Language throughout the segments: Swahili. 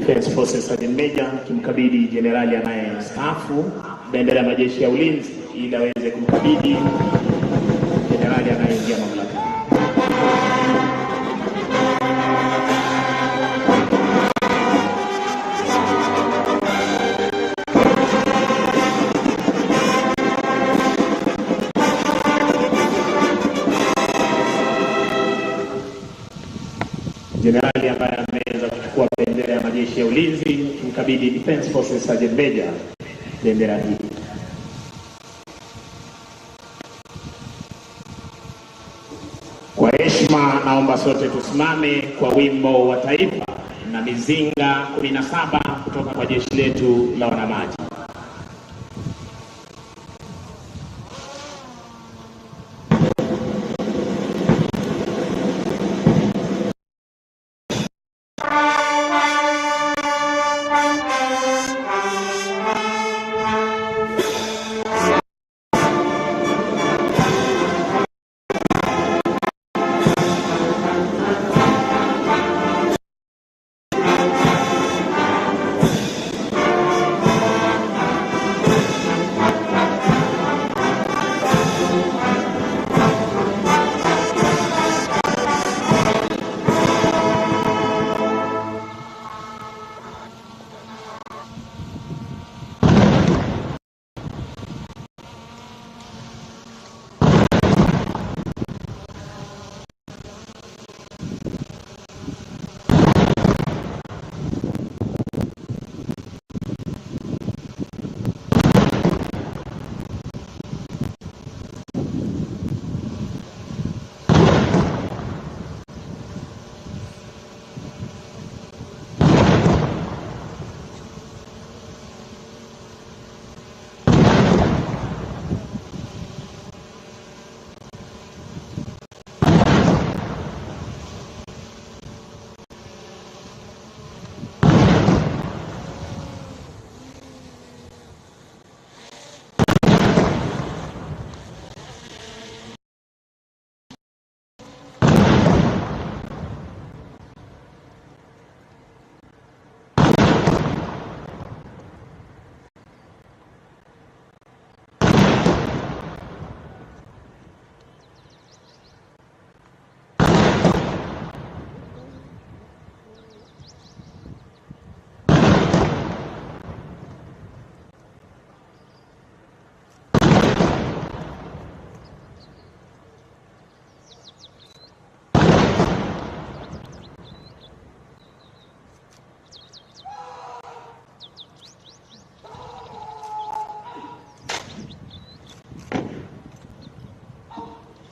Defense Forces Sergeant Major kimkabidhi jenerali anayestaafu bendera ya majeshi ya ulinzi ili aweze kumkabidhi jenerali anayeingia mamlakani. Jenerali ambaye ameweza kuchukua bendera ya majeshi ya ulinzi kimkabidhi Defense Forces Sergeant Major bendera hii. Kwa heshima naomba sote tusimame kwa wimbo wa taifa na mizinga 17 kutoka kwa jeshi letu la wanamaji.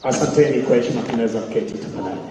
Asanteni kwa heshima, tunaweza kuketi tafadhali.